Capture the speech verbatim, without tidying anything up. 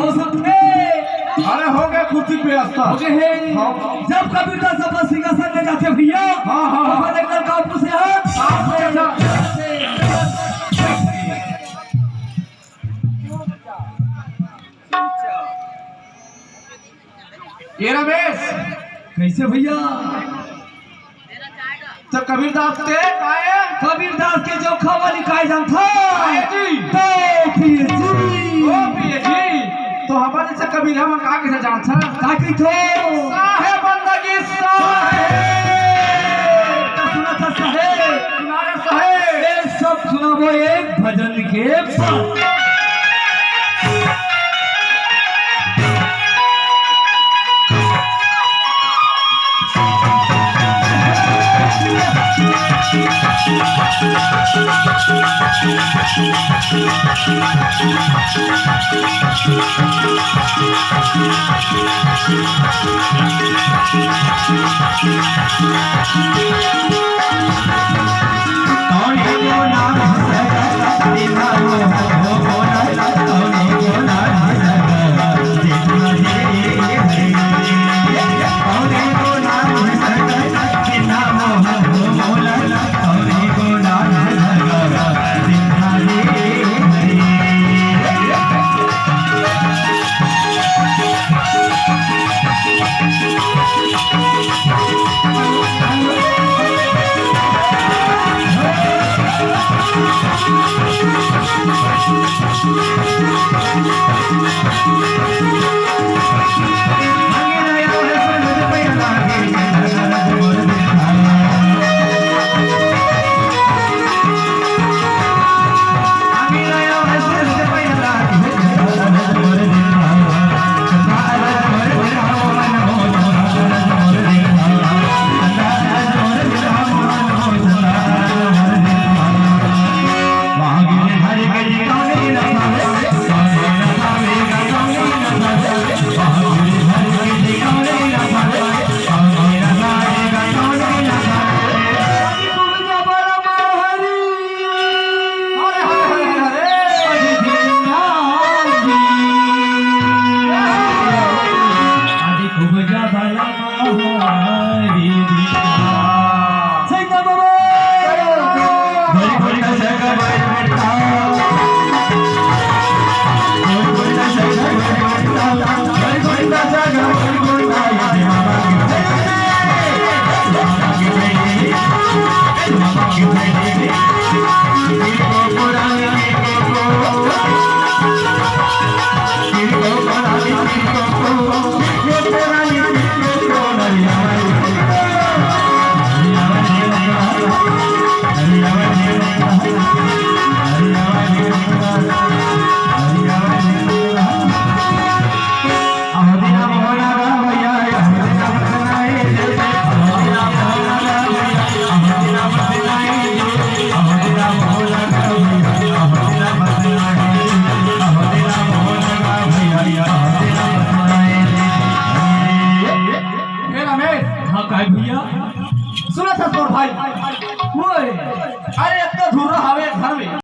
हो सकथे। अरे हो गया, कुर्सी पे व्यवस्था। हो गए हे। हाँ। जब कबीरदास अपन सिंहासन में जाथे भैया, हाँ, हाँ, हाँ। अपन एक लड़का पूछे हाथ। हाँ, हाँ, हाँ। ये रमेश। कैसे भैया? त कबीरदास के काय? कबीरदास के जोखा वाली काय जानथा? काय जी? तो पिए जी। ओ पिए जी, तो हमर जैसे कबीर हमन का कइसे जानथन? का कहिथो? साहेब बंदगी साहेब। त सुनत हस साहेब। सुना रे साहेब। ए सब सुनाबो एक भजन के बाद। हे रमेश। हाँ, काय भैया? सुनत हस मोर भाई? ओए। अरे, इतना धुर्रा हवे घर में।